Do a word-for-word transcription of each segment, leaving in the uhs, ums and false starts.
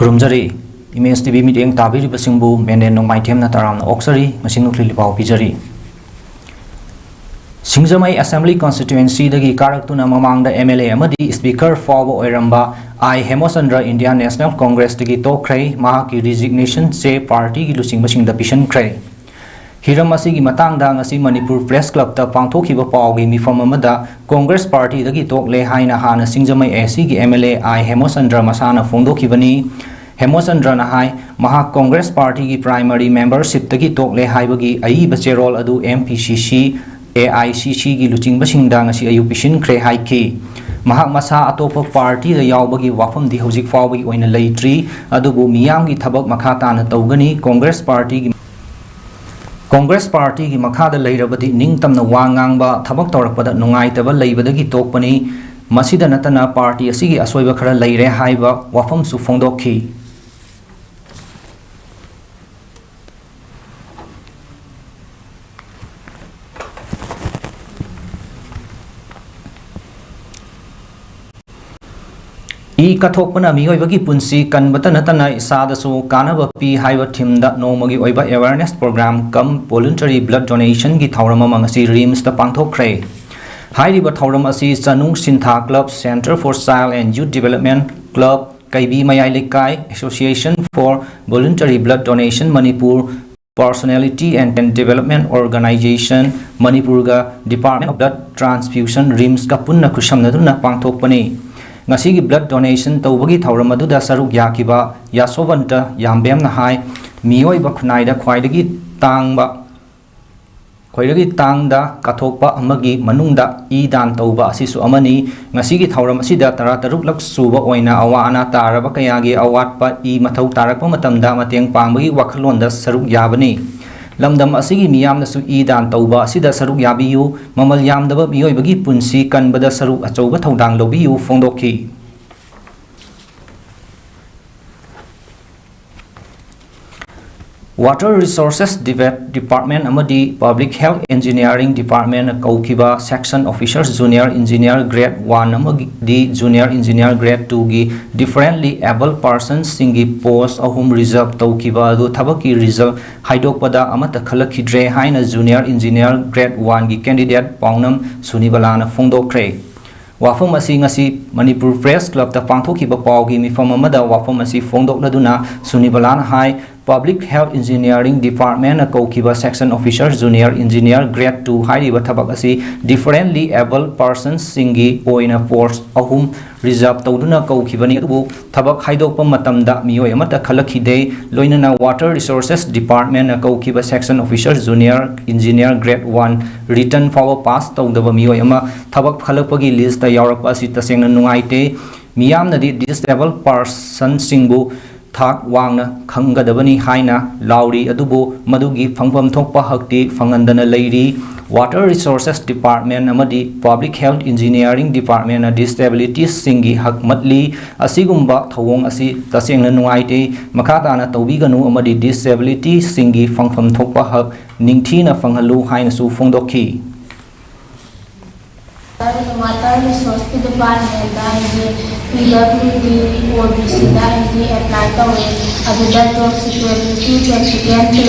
ꯈꯨꯔꯨꯝꯖꯔꯤ꯫ Image T V ꯃꯤꯠꯌꯦꯡ ꯇꯥꯕꯤꯔꯤꯕꯁꯤꯡꯕꯨ ꯃꯦꯟꯗꯦꯟ ꯅꯣꯡꯃꯥꯏꯊꯦꯝꯅ ꯇꯔꯥꯝꯅ ꯑꯣꯛꯆꯔꯤ꯫ ꯉꯁꯤ ꯅꯨꯡꯊꯤꯜꯒꯤ ꯄꯥꯎ ꯄꯤꯖꯔꯤ꯫ ꯁꯤꯡꯖꯃꯩ Assembly Constituencyꯗꯒꯤ ꯀꯥꯔꯛꯇꯨꯅ ꯃꯃꯥꯡꯗ M L A ꯑꯃꯗꯤ Speaker ꯐꯥꯎꯕ ꯑꯣꯏꯔꯝꯕ ꯑꯥꯏ ꯍꯦꯃꯆꯟꯗ꯭ꯔ Indian National Congressꯇꯒꯤ ꯇꯣꯛꯈ꯭ꯔꯦ꯫ ꯃꯍꯥꯛꯀꯤ resignation ꯆꯦ partyꯒꯤ ꯂꯨꯆꯤꯡꯕꯁꯤꯡꯗ ꯄꯤꯁꯤꯟꯈ꯭ꯔꯦ꯫ ꯍꯤꯔꯝ ꯑꯁꯤꯒꯤ ꯃꯇꯥꯡꯗ ꯉꯁꯤ ꯃꯅꯤꯄꯨꯔ Press Clubꯇ ꯄꯥꯡꯊꯣꯛꯈꯤꯕ ꯄꯥꯎꯒꯤ ꯃꯤꯐꯝ ꯑꯃꯗ Congress partyꯗꯒꯤ ꯇꯣꯛꯂꯦ ꯍꯥꯏꯅ ꯍꯥꯟꯅ ꯁꯤꯡꯖꯃꯩ ACꯒꯤ M L A ꯑꯥꯏ ꯍꯦꯃꯆꯟꯗ꯭ꯔ ꯃꯁꯥꯅ ꯐꯣꯡꯗꯣꯛꯈꯤꯕꯅꯤ꯫ ꯍꯦꯃꯆꯟꯗ꯭ꯔꯅ ꯍꯥꯏ, ꯃꯍꯥꯛ Congress partyꯒꯤ primary membershipꯇꯒꯤ ꯇꯣꯛꯂꯦ ꯍꯥꯏꯕꯒꯤ ꯑꯏꯕ ꯆꯦꯔꯣꯜ ꯑꯗꯨ M P C C, A I C Cꯒꯤ ꯂꯨꯆꯤꯡꯕꯁꯤꯡꯗ ꯉꯁꯤ ꯑꯌꯨꯛ ꯄꯤꯁꯤꯟꯈ꯭ꯔꯦ ꯍꯥꯏꯈꯤ꯫ ꯃꯍꯥꯛ ꯃꯁꯥ ꯑꯇꯣꯞꯄ partyꯗ ꯌꯥꯎꯕꯒꯤ ꯋꯥꯐꯝꯗꯤ ꯍꯧꯖꯤꯛ ꯐꯥꯎꯕꯒꯤ ꯑꯣꯏꯅ ꯂꯩꯇ꯭ꯔꯤ, ꯑꯗꯨꯕꯨ ꯃꯤꯌꯥꯝꯒꯤ ꯊꯕꯛ ꯃꯈꯥ ꯇꯥꯅ ꯇꯧꯒꯅꯤ꯫ Congress partyꯒꯤ Congress partyꯒꯤ ꯃꯈꯥꯗ ꯂꯩꯔꯕꯗꯤ ꯅꯤꯡꯇꯝꯅ ꯋꯥ ꯉꯥꯡꯕ, ꯊꯕꯛ ꯇꯧꯔꯛꯄꯗ ꯅꯨꯡꯉꯥꯏꯇꯕ ꯂꯩꯕꯗꯒꯤ ꯇꯣꯛꯄꯅꯤ꯫ ꯃꯁꯤꯗ ꯅꯠꯇꯅ party ꯑꯁꯤꯒꯤ ꯑꯁꯣꯏꯕ ꯈꯔ ꯂꯩꯔꯦ ꯍꯥꯏꯕ ꯋꯥꯐꯝꯁꯨ ꯐꯣꯡꯗꯣꯛꯈꯤ꯫ ꯏ ꯀꯠꯊꯣꯛꯄꯅ ꯃꯤꯑꯣꯏꯕꯒꯤ ꯄꯨꯟꯁꯤ ꯀꯟꯕꯇ ꯅꯠꯇꯅ ꯏꯁꯥꯗꯁꯨ ꯀꯥꯟꯅꯕ ꯄꯤ ꯍꯥꯏꯕ themeꯗ ꯅꯣꯡꯃꯒꯤ ꯑꯣꯏꯕ awareness program cum voluntary blood donationꯒꯤ ꯊꯧꯔꯝ ꯑꯃ ꯉꯁꯤ RIMSꯇ ꯄꯥꯡꯊꯣꯛꯈ꯭ꯔꯦ꯫ ꯍꯥꯏꯔꯤꯕ ꯊꯧꯔꯝ ꯑꯁꯤ ꯆꯅꯨꯡ ꯁꯤꯟꯊꯥ club, Centre for Child and Youth Development club, ꯀꯩꯕꯤ ꯃꯌꯥꯏ ꯂꯩꯀꯥꯏ, Association for Voluntary Blood Donation Manipur, Personality and Development Organization ꯃꯅꯤꯄꯨꯔꯒ Department of Blood Transfusion RIMSꯀ ꯄꯨꯟꯅ ꯈꯨꯠꯁꯝꯅꯗꯨꯅ ꯄꯥꯡꯊꯣꯛꯄꯅꯤ꯫ ꯉꯁꯤꯒꯤ blood donation ꯇꯧꯕꯒꯤ ꯊꯧꯔꯝ ꯑꯗꯨꯗ ꯁꯔꯨꯛ ꯌꯥꯈꯤꯕ ꯌꯥꯁꯣꯕꯟꯇ ꯌꯥꯝꯕꯦꯝꯅ ꯍꯥꯏ, ꯃꯤꯑꯣꯏꯕ ꯈꯨꯟꯅꯥꯏꯗ ꯈ꯭ꯋꯥꯏꯗꯒꯤ ꯇꯥꯡꯕ ꯈ꯭ꯋꯥꯏꯗꯒꯤ ꯇꯥꯡꯗ ꯀꯠꯊꯣꯛꯄ ꯑꯃꯒꯤ ꯃꯅꯨꯡꯗ ꯏ ꯗꯥꯟ ꯇꯧꯕ ꯑꯁꯤꯁꯨ ꯑꯃꯅꯤ꯫ ꯉꯁꯤꯒꯤ ꯊꯧꯔꯝ ꯑꯁꯤꯗ ꯇꯔꯥꯇꯔꯨꯛꯂꯛ ꯁꯨꯕ ꯑꯣꯏꯅ ꯑꯋꯥ ꯑꯅꯥ ꯇꯥꯔꯕ ꯀꯌꯥꯒꯤ ꯑꯋꯥꯠꯄ ꯏ ꯃꯊꯧ ꯇꯥꯔꯛꯄ ꯃꯇꯝꯗ ꯃꯇꯦꯡ ꯄꯥꯡꯕꯒꯤ ꯋꯥꯈꯜꯂꯣꯟꯗ ꯁꯔꯨꯛ ꯌꯥꯕꯅꯤ꯫ ꯂꯝꯗꯝ ꯑꯁꯤꯒꯤ ꯃꯤꯌꯥꯝꯅꯁꯨ ꯏ ꯗꯥꯟ ꯇꯧꯕ ꯑꯁꯤꯗ ꯁꯔꯨꯛ ꯌꯥꯕꯤꯌꯨ꯫ ꯃꯃꯜ ꯌꯥꯝꯗꯕ ꯃꯤꯑꯣꯏꯕꯒꯤ ꯄꯨꯟꯁꯤ ꯀꯟꯕꯗ ꯁꯔꯨꯛ ꯑꯆꯧꯕ ꯊꯧꯗꯥꯡ ꯂꯧꯕꯤꯌꯨ ꯐꯣꯡꯗꯣꯛꯈꯤ꯫ Water Resources Department ꯑꯃꯗꯤ Public Health Engineering Departmentꯅ ꯀꯧꯈꯤꯕ Section Officers Junior Engineer Grade one ꯑꯃꯗꯤ Junior Engineer Grade twoꯒꯤ differently abled personsꯁꯤꯡꯒꯤ post ꯑꯍꯨꯝ reserve ꯇꯧꯈꯤꯕ ꯑꯗꯨ ꯊꯕꯛꯀꯤ result ꯍꯥꯏꯗꯣꯛꯄꯗ ꯑꯃꯠꯇ ꯈꯜꯂꯛꯈꯤꯗ꯭ꯔꯦ ꯍꯥꯏꯅ Junior Engineer Grade oneꯒꯤ candidate ꯄꯥꯎꯅꯝ ꯁꯨꯅꯤꯕꯂꯥꯅ ꯐꯣꯡꯗꯣꯛꯈ꯭ꯔꯦ꯫ ꯋꯥꯐꯝ ꯑꯁꯤ ꯉꯁꯤ ꯃꯅꯤꯄꯨꯔ Press Clubꯇ ꯄꯥꯡꯊꯣꯛꯈꯤꯕ ꯄꯥꯎꯒꯤ ꯃꯤꯐꯝ ꯑꯃꯗ ꯋꯥꯐꯝ ꯑꯁꯤ ꯐꯣꯡꯗꯣꯛꯂꯗꯨꯅ ꯁꯨꯅꯤꯕꯂꯥꯅ ꯍꯥꯏ, Public Health Engineering Departmentꯅ ꯀꯧꯈꯤꯕ Section Officers Junior Engineer Grade two ꯍꯥꯏꯔꯤꯕ ꯊꯕꯛ ꯑꯁꯤ differently abled personsꯁꯤꯡꯒꯤ ꯑꯣꯏꯅ post ꯑꯍꯨꯝ reserve ꯇꯧꯗꯨꯅ ꯀꯧꯈꯤꯕꯅꯤ, ꯑꯗꯨꯕꯨ ꯊꯕꯛ ꯍꯥꯏꯗꯣꯛꯄ ꯃꯇꯝꯗ ꯃꯤꯑꯣꯏ ꯑꯃꯠꯇ ꯈꯜꯂꯛꯈꯤꯗꯦ꯫ ꯂꯣꯏꯅꯅ Water Resources Departmentꯅ ꯀꯧꯈꯤꯕ Section Officers Junior Engineer Grade one written ꯐꯥꯎꯕ pass ꯇꯧꯗꯕ ꯃꯤꯑꯣꯏ ꯑꯃ ꯊꯕꯛ ꯈꯜꯂꯛꯄꯒꯤ listꯇ ꯌꯥꯎꯔꯛꯄ ꯑꯁꯤ ꯇꯁꯦꯡꯅ ꯅꯨꯡꯉꯥꯏꯇꯦ꯫ ꯃꯤꯌꯥꯝꯅꯗꯤ disabled personꯁꯤꯡꯕꯨ ꯊꯥꯛ ꯋꯥꯡꯅ ꯈꯪꯒꯗꯕꯅꯤ ꯍꯥꯏꯅ ꯂꯥꯎꯔꯤ, ꯑꯗꯨꯕꯨ ꯃꯗꯨꯒꯤ ꯐꯪꯐꯝ ꯊꯣꯛꯄ ꯍꯛꯇꯤ ꯐꯪꯍꯟꯗꯅ ꯂꯩꯔꯤ꯫ Water Resources Department ꯑꯃꯗꯤ Public Health Engineering Departmentꯅ disabilitiesꯁꯤꯡꯒꯤ ꯍꯛ ꯃꯠꯂꯤ꯫ ꯑꯁꯤꯒꯨꯝꯕ ꯊꯧꯑꯣꯡ ꯑꯁꯤ ꯇꯁꯦꯡꯅ ꯅꯨꯡꯉꯥꯏꯇꯦ꯫ ꯃꯈꯥ ꯇꯥꯅ ꯇꯧꯕꯤꯒꯅꯨ ꯑꯃꯗꯤ disabilitiesꯁꯤꯡꯒꯤ ꯐꯪꯐꯝ ꯊꯣꯛꯄ ꯍꯛ ꯅꯤꯡꯊꯤꯅ ꯐꯪꯍꯜꯂꯨ ꯍꯥꯏꯅꯁꯨ ꯐꯣꯡꯗꯣꯛꯈꯤ꯫ Water Resource Departmentꯗ ꯑꯩꯁꯦ P W D O B Cꯗ ꯑꯩꯁꯦ apply ꯇꯧꯔꯦ꯫ ꯑꯗꯨꯗ job suitability practical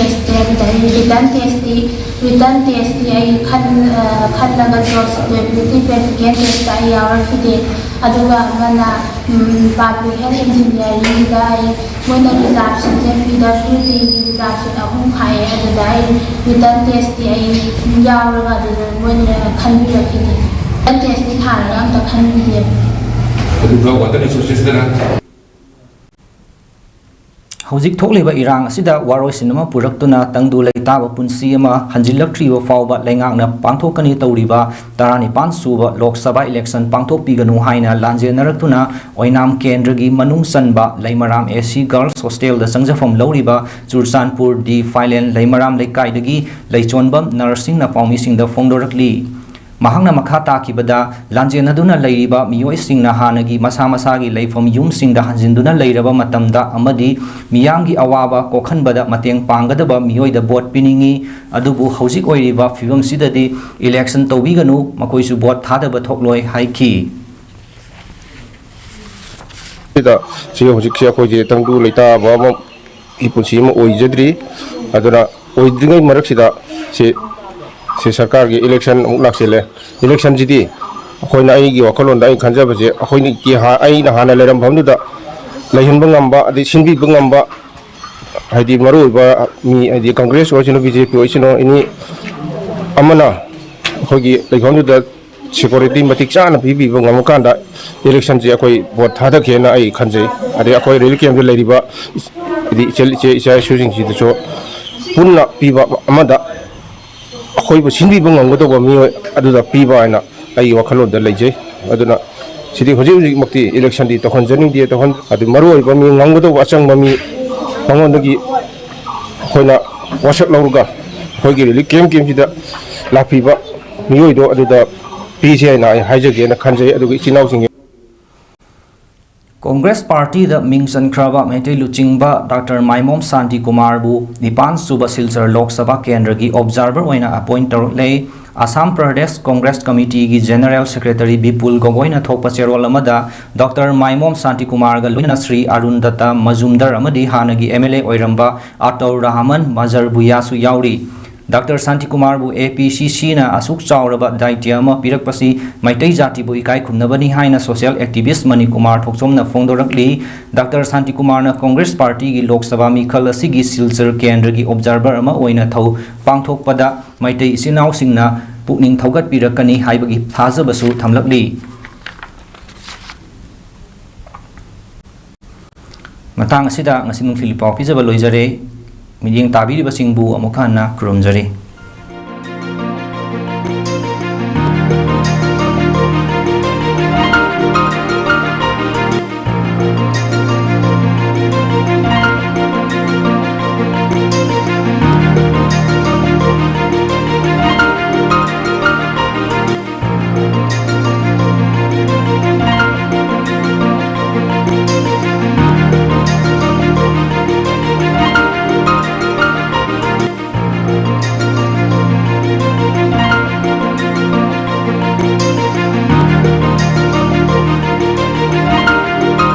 test ꯑꯗꯩ written testꯇꯤ written testꯇꯤ ꯑꯩ ꯈꯟ ꯑ, ꯈꯜꯂꯒ job suitability practical testꯇ ꯑꯩ ꯌꯥꯎꯔꯛꯈꯤꯗꯦ꯫ ꯑꯗꯨꯒ ꯑꯃꯅ Public Health Engineeringꯗ ꯑꯩ ꯃꯣꯏꯅ reserveꯁꯤꯡꯁꯦ P W Dꯒꯤ reserveꯁꯤꯡ ꯑꯍꯨꯝ ꯍꯥꯏꯌꯦ꯫ ꯑꯗꯨꯗ ꯑꯩ written testꯇꯤ ꯑꯩ ꯌꯥꯎꯔꯒ ꯑꯗꯨꯗ ꯃꯣꯏꯅ ꯈꯟꯕꯤꯔꯛꯈꯤꯅꯦ꯫ Written testꯇꯤ ꯊꯥꯔꯒ ꯑꯝꯇ ꯈꯟꯕꯤꯗꯦꯕ꯫ ꯑꯗꯨꯒ Water Resourcesꯇꯅ? ꯍꯧꯖꯤꯛ ꯊꯣꯛꯂꯤꯕ ꯏꯔꯥꯡ ꯑꯁꯤꯗ ꯋꯥꯔꯣꯏꯁꯤꯟ ꯑꯃ ꯄꯨꯔꯛꯇꯨꯅ ꯇꯪꯗꯨ ꯂꯩꯇꯥꯕ ꯄꯨꯟꯁꯤ ꯑꯃ ꯍꯟꯖꯤꯜꯂꯛꯇ꯭ꯔꯤꯕ ꯐꯥꯎꯕ ꯂꯩꯉꯥꯛꯅ ꯄꯥꯡꯊꯣꯛꯀꯅꯤ ꯇꯧꯔꯤꯕ ꯇꯔꯥꯅꯤꯄꯥꯟ ꯁꯨꯕ ꯂꯣꯛ ꯁꯚꯥ election ꯄꯥꯡꯊꯣꯛꯄꯤꯒꯅꯨ ꯍꯥꯏꯅ ꯂꯥꯟꯖꯦꯟꯅꯔꯛꯇꯨꯅ ꯑꯣꯏꯅꯥꯝ ꯀꯦꯟꯗ꯭ꯔꯒꯤ ꯃꯅꯨꯡ ꯆꯟꯕ ꯂꯩꯃꯔꯥꯝ A C Girls Hostelꯗ ꯆꯪꯖꯐꯝ ꯂꯧꯔꯤꯕ ꯆꯨꯔꯆꯥꯟꯄꯨꯔ D Phailien ꯂꯩꯃꯔꯥꯝ ꯂꯩꯀꯥꯏꯗꯒꯤ ꯂꯩꯆꯣꯟꯕꯝ ꯅꯔꯁꯤꯡꯅ ꯄꯥꯎꯃꯤꯁꯤꯡꯗ ꯐꯣꯡꯗꯣꯔꯛꯂꯤ꯫ ꯃꯍꯥꯛꯅ ꯃꯈꯥ ꯇꯥꯈꯤꯕꯗ, ꯂꯥꯟꯖꯦꯟꯅꯗꯨꯅ ꯂꯩꯔꯤꯕ ꯃꯤꯑꯣꯏꯁꯤꯡꯅ ꯍꯥꯟꯅꯒꯤ ꯃꯁꯥ ꯃꯁꯥꯒꯤ ꯂꯩꯐꯝ ꯌꯨꯝꯁꯤꯡꯗ ꯍꯟꯖꯤꯟꯗꯨꯅ ꯂꯩꯔꯕ ꯃꯇꯝꯗ ꯑꯃꯗꯤ ꯃꯤꯌꯥꯝꯒꯤ ꯑꯋꯥꯕ ꯀꯣꯛꯍꯟꯕꯗ ꯃꯇꯦꯡ ꯄꯥꯡꯒꯗꯕ ꯃꯤꯑꯣꯏꯗ ꯚꯣꯠ ꯄꯤꯅꯤꯡꯏ, ꯑꯗꯨꯕꯨ ꯍꯧꯖꯤꯛ ꯑꯣꯏꯔꯤꯕ ꯐꯤꯕꯝꯁꯤꯗꯗꯤ ꯏꯂꯦꯛꯁꯟ ꯇꯧꯕꯤꯒꯅꯨ, ꯃꯈꯣꯏꯁꯨ ꯚꯣꯠ ꯊꯥꯗꯕ ꯊꯣꯛꯂꯣꯏ ꯍꯥꯏꯈꯤ꯫ ꯁꯤꯗ ꯁꯤ ꯍꯧꯖꯤꯛꯁꯦ ꯑꯩꯈꯣꯏꯁꯦ ꯇꯪꯗꯨ ꯂꯩꯇꯥꯕ ꯑꯃ ꯒꯤ ꯄꯨꯟꯁꯤ ꯑꯃ ꯑꯣꯏꯖꯗ꯭ꯔꯤ꯫ ꯑꯗꯨꯅ ꯑꯣꯏꯗ꯭ꯔꯤꯉꯩ ꯃꯔꯛꯁꯤꯗ ꯁꯤ, ꯁꯤ ꯁꯔꯀꯥꯔꯒꯤ ꯏꯂꯦꯛꯁꯟ ꯑꯃꯨꯛ ꯂꯥꯛꯁꯤꯜꯂꯦ꯫ ꯏꯂꯦꯛꯁꯟꯁꯤꯗꯤ ꯑꯩꯈꯣꯏꯅ, ꯑꯩꯒꯤ ꯋꯥꯈꯜꯂꯣꯟꯗ ꯑꯩꯅ ꯈꯟꯖꯕꯁꯦ, ꯑꯩꯈꯣꯏꯅ ꯏꯇꯤꯍꯥ-, ꯑꯩꯅ ꯍꯥꯟꯅ ꯂꯩꯔꯝꯕ ꯃꯐꯝꯗꯨꯗ ꯂꯩꯍꯟꯕ ꯉꯝꯕ, ꯑꯗꯩ ꯁꯤꯟꯕꯤꯕ ꯉꯝꯕ, ꯍꯥꯏꯗꯤ ꯃꯔꯨꯑꯣꯏꯕ ꯃꯤ, ꯍꯥꯏꯗꯤ ꯀꯪꯒ꯭ꯔꯦꯁ ꯑꯣꯏꯁꯅꯨ, ꯕꯤ ꯖꯦ ꯄꯤ ꯑꯣꯏꯁꯅꯨ, ꯑꯦꯅꯤ ꯑꯃꯅ ꯑꯩꯈꯣꯏꯒꯤ ꯂꯩꯐꯝꯗꯨꯗ ꯁꯦꯀ꯭ꯌꯨꯔꯤꯇꯤ ꯃꯇꯤꯛ ꯆꯥꯅ ꯄꯤꯕꯤꯕ ꯉꯝꯃꯀꯥꯟꯗ ꯏꯂꯦꯛꯁꯟꯁꯦ ꯑꯩꯈꯣꯏ ꯚꯣꯠ ꯊꯥꯗꯒꯦꯅ ꯑꯩ ꯈꯟꯖꯩ꯫ ꯑꯗꯩ ꯑꯩꯈꯣꯏ ꯔꯤꯂꯤꯐ ꯀꯦꯝꯞꯇ ꯂꯩꯔꯤꯕ ꯍꯥꯏꯗꯤ ꯏꯆꯜ-, ꯏꯆꯦ ꯏꯆꯥ ꯏꯁꯨꯁꯤꯡꯁꯤꯗꯁꯨ ꯄꯨꯟꯅ ꯄꯤꯕ ꯑꯃꯗ ꯑꯩꯈꯣꯏꯕꯨ ꯁꯤꯟꯕꯤꯕ ꯉꯝꯒꯗꯧꯕ ꯃꯤꯑꯣꯏ ꯑꯗꯨꯗ ꯄꯤꯕ ꯍꯥꯏꯅ ꯑꯩꯒꯤ ꯋꯥꯈꯜꯂꯣꯟꯗ ꯂꯩꯖꯩ꯫ ꯑꯗꯨꯅ ꯁꯤꯗꯤ ꯍꯧꯖꯤꯛ ꯍꯧꯖꯤꯛꯃꯛꯇꯤ ꯏꯂꯦꯛꯁꯟꯗꯤ ꯇꯧꯍꯟꯖꯅꯤꯡꯗꯦ, ꯇꯧꯍꯟ-, ꯑꯗꯨ ꯃꯔꯨꯑꯣꯏꯕ ꯃꯤ ꯉꯝꯒꯗꯧꯕ ꯑꯆꯪꯕ ꯃꯤ ꯃꯉꯣꯟꯗꯒꯤ ꯑꯩꯈꯣꯏꯅ ꯋꯥꯁꯛ ꯂꯧꯔꯒ ꯑꯩꯈꯣꯏꯒꯤ ꯔꯤꯂꯤꯐ ꯀꯦꯝꯞ ꯀꯦꯝꯞꯁꯤꯗ ꯂꯥꯛꯄꯤꯕ ꯃꯤꯑꯣꯏꯗꯣ ꯑꯗꯨꯗ ꯄꯤꯁꯦ ꯍꯥꯏꯅ ꯑꯩ ꯍꯥꯏꯖꯒꯦꯅ ꯈꯟꯖꯩ꯫ ꯑꯗꯨꯒ ꯏꯆꯤꯜ ꯏꯅꯥꯎꯁꯤꯡꯒꯤ ꯀꯣꯡꯒ꯭ꯔꯦꯁ ꯄꯥꯔꯇꯤꯗ ꯃꯤꯡ ꯆꯟꯈ꯭ꯔꯕ ꯃꯩꯇꯩ ꯂꯨꯆꯤꯡꯕ ꯗꯥꯛꯇꯔ ꯃꯥꯏꯃꯣꯝ ꯁꯥꯟꯇꯤ ꯀꯨꯃꯥꯔꯕꯨ ꯅꯤꯄꯥꯟ ꯁꯨꯕ ꯁꯤꯜꯆꯔ ꯂꯣꯛ ꯁꯚꯥ ꯀꯦꯟꯗ꯭ꯔꯒꯤ ꯑꯣꯕꯖꯥꯔꯚꯔ ꯑꯣꯏꯅ ꯑꯦꯄꯣꯏꯟꯠ ꯇꯧꯔꯛꯂꯦ꯫ ꯑꯁꯥꯝ ꯄ꯭ꯔꯗꯦꯁ ꯀꯣꯡꯒ꯭ꯔꯦꯁ ꯀꯃꯤꯇꯤꯒꯤ ꯖꯦꯅꯔꯦꯜ ꯁꯦꯀ꯭ꯔꯦꯇꯔꯤ ꯕꯤꯄꯨꯜ ꯒꯣꯒꯣꯏꯅ ꯊꯣꯛꯄ ꯆꯦꯔꯣꯜ ꯑꯃꯗ ꯗꯥꯛꯇꯔ ꯃꯥꯏꯃꯣꯝ ꯁꯥꯟꯇꯤ ꯀꯨꯃꯥꯔꯒ ꯂꯣꯏꯅꯅ ꯁ꯭ꯔꯤ ꯑꯔꯨꯟ ꯗꯠꯇ ꯃꯖꯨꯝꯗꯔ ꯑꯃꯗꯤ ꯍꯥꯟꯅꯒꯤ ꯑꯦꯝ ꯑꯦꯜ ꯑꯦ ꯑꯣꯏꯔꯝꯕ ꯑꯇꯧ ꯔꯍꯃꯟ ꯃꯖꯔꯕꯨꯌꯥꯁꯨ ꯌꯥꯎꯔꯤ꯫ ꯗꯥꯛꯇꯔ ꯁꯥꯟꯇꯤꯀꯨꯃꯥꯔꯕꯨ ꯑꯦ ꯄꯤ ꯁꯤ ꯁꯤꯅ ꯑꯁꯨꯛ ꯆꯥꯎꯔꯕ ꯗꯥꯏꯇ꯭ꯌ ꯑꯃ ꯄꯤꯔꯛꯄꯁꯤ ꯃꯩꯇꯩ ꯖꯥꯇꯤꯕꯨ ꯏꯀꯥꯏ ꯈꯨꯝꯅꯕꯅꯤ ꯍꯥꯏꯅ ꯁꯣꯁꯤꯌꯦꯜ ꯑꯦꯛꯇꯤꯚꯤꯁ꯭ꯠ ꯃꯅꯤꯀꯨꯃꯥꯔ ꯊꯣꯛꯆꯣꯝꯅ ꯐꯣꯡꯗꯣꯔꯛꯂꯤ꯫ ꯗꯥꯛꯇꯔ ꯁꯥꯟꯇꯤꯀꯨꯃꯥꯔꯅ ꯀꯣꯡꯒ꯭ꯔꯦꯁ ꯄꯥꯔꯇꯤꯒꯤ ꯂꯣꯛ ꯁꯚꯥ ꯃꯤꯈꯜ ꯑꯁꯤꯒꯤ ꯁꯤꯜꯆꯔ ꯀꯦꯟꯗ꯭ꯔꯒꯤ ꯑꯣꯕꯖꯥꯔꯚꯔ ꯑꯃ ꯑꯣꯏꯅ ꯊꯧ ꯄꯥꯡꯊꯣꯛꯄꯗ ꯃꯩꯇꯩ ꯏꯆꯤꯜ ꯏꯅꯥꯎꯁꯤꯡꯅ ꯄꯨꯛꯅꯤꯡ ꯊꯧꯒꯠꯄꯤꯔꯛꯀꯅꯤ ꯍꯥꯏꯕꯒꯤ ꯊꯥꯖꯕꯁꯨ ꯊꯝꯂꯛꯂꯤ꯫ ꯃꯇꯥꯡ ꯑꯁꯤꯗ ꯉꯁꯤ ꯅꯨꯡꯊꯤꯜꯒꯤ ꯄꯥꯎ ꯄꯤꯖꯕ ꯂꯣꯏꯖꯔꯦ꯫ ꯃꯤꯠꯌꯦꯡ ꯇꯥꯕꯤꯔꯤꯕꯁꯤꯡꯕꯨ ꯑꯃꯨꯛ ꯍꯟꯅ ꯈꯨꯔꯨꯝꯖꯔꯤ꯫